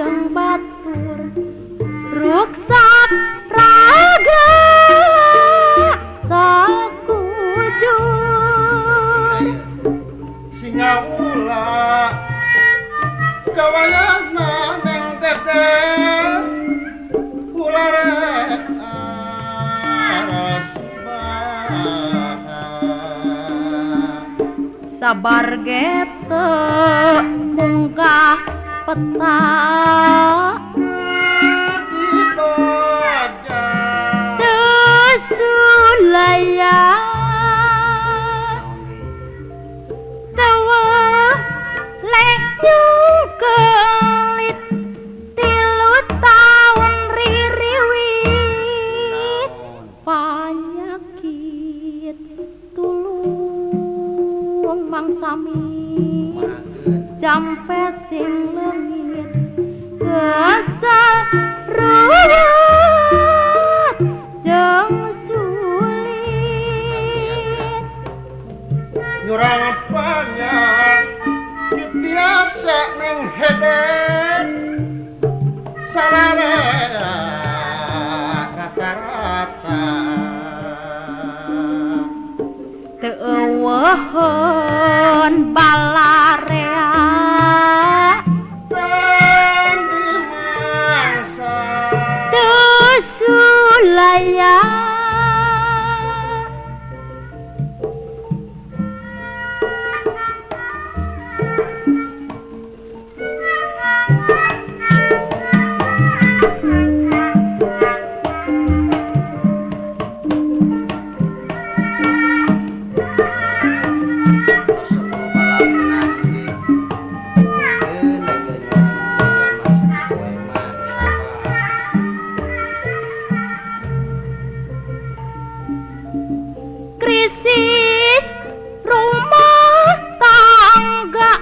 jeung batur ruksak raga sakujur singaula kawayahna neng teteh ulare sabar gete mungkah peta teu sulaya teu lenyung kelit 3 taun ririwit panyakit tulung mangsami jampe sing leungit kesel ruwet jeung sulit nyurang panyakit biasa neng hede sararea rata-rata teu euweuheun balarea candi mangsa teu sulaya krisis rumah tangga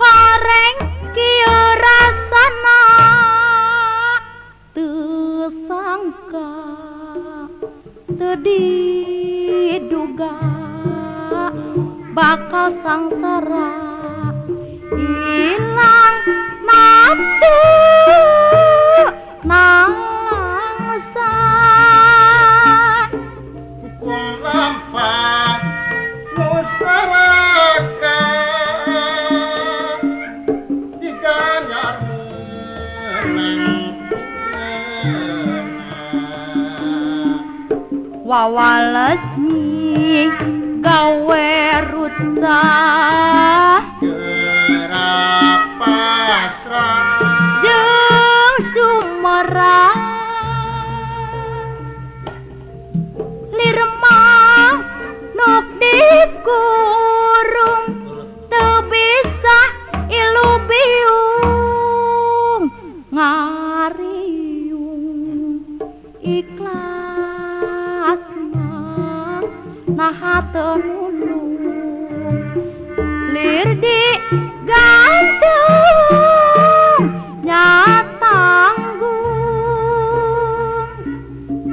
horeng kieu rasana teu sangka teu diduga bakal sangsara ilang nafsu nangsa hukum lampah musaraka diganyar menang wawales nyi gawe rucah gerak pasrah jeung sumerah lirmah nuk dikurung teu bisa ilu biung ngariung ikhlas mah naha teu nulung lir digantung nya tanggung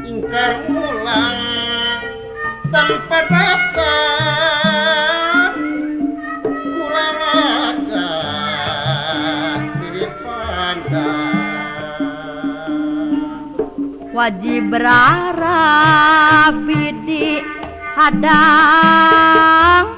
ingkar ulang tanpa datang kulawarga diri pandang wajib rarabi di hadang